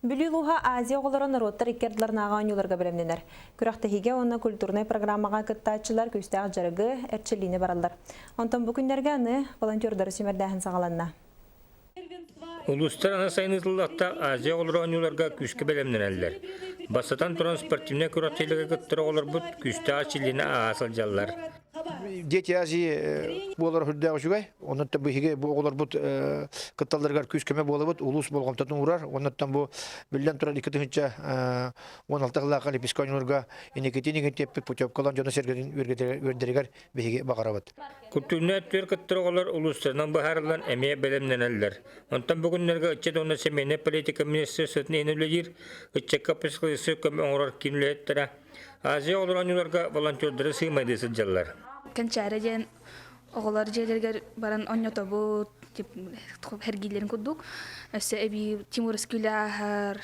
Бүлүү улууһа Азия оҕолоро норуоттар икки ардыларынааҕы оонньууларга бэлэмнэнэр. Күрэхтэһиигэ уонна культурнай программаҕа кыттааччылар күүстээх дьарыгы, эрчиллиини бараллар. Онтон бу күннэргэ аны волонтердары сүүмэрдээһин саҕаланна. Улуустар аны сайын ыытыллыахтаах Азия оҕолоро оонньууларга күүскэ бэлэмнэнэллэр. Бастатан туран спортивнай күрэхтэһиилэргэ кыттар оҕолорбут күүстээх эрчиллиини ааһа сылдьаллар. Дети Азии буолар үрдээх үчүгэй. Онон биһиги бу оҕолорбут кытталларыгар күүс-көмө буолабыт, улуус болҕомтотун уурар. Оннуттан бу биллэн турар 2016 сыллаахха Олимпийскай оонньууларга инникитин иҥитиэппит путевкалаан дьоно-сэргэтин үөрдэригэр биһиги баҕарабыт. Культурнай өттүгэр кыттар оҕолор улуустарынан быһаарыллан эмиэ бэлэмнэнэллэр. Онтон бу күннэргэ ыччат уонна семейнай политика министерствотын иһин үлэлиир ыччакка психологическай көмө оҥорор киин үлэһиттэрэ Азия оҕолор оонньууларга волонтердары сыымайдыы сылдьаллар. Кэнчээри диэн оҕолор дьиэлэригэр баран оонньотобут, эргииллэрин курдук. Өссө эбии Тимур Өскүлэ ааһар,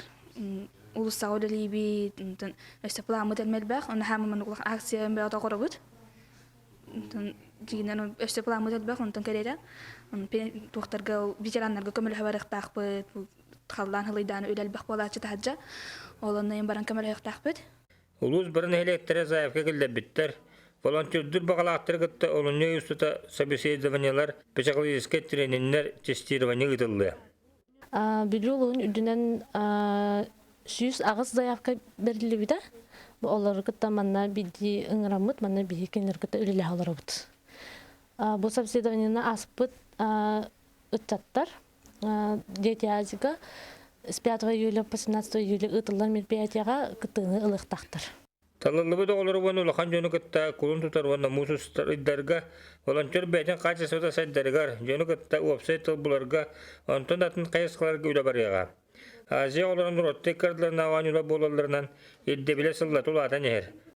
уулуссаҕа үлэлиибит, онтон өссө плааммыт элбэх, онно хааман улахан акция бөҕөтө оҥоробут. Онтон дьиҥинэн өссө плааммыт элбэх, онтон кэриэтэ туохтарга ветераннарга көмөлөһө барыахтаахпыт, халлаан халыйдаан үлэ элбэх буолааччы таһырдьа. Ол онно баран көмөлөһүөхтээхпит. Улуус бары нэһилиэктэрэ заявка киллэрбиттэр. Волонтердуур баҕалаахтары кытта олунньу ый устата собеседованиелар, психологическай трениннэр, тестирование ыытыллыа. Бүлүү улууһун үрдүнэн 108 заявка бэриллибитэ. Бу олору кытта манна биирдии ыҥыраммыт, манна биһиги кинилэри кытта үлэлэһэ олоробут. Бу собеседованиены ааспыт ыччаттар Дети Азика с 5 июля по 17 июля ыытыллар мероприятиеҕа кыттыыны ылыахтаахтар. Талыллыбыт оҕолору уонна улахан дьону кытта кулун тутар уонна муус устар ыйдарга волонтер бэйэтин хаачыстыбата сайдарыгар, дьону кытта уопсай тыл буларга, онтон атын хайысхаларга үлэ барыаҕа. Азия оҕолорун роттей кардыларына оонньуулар буолалларынан ирдэбилэ сыллата улаатан иһэр.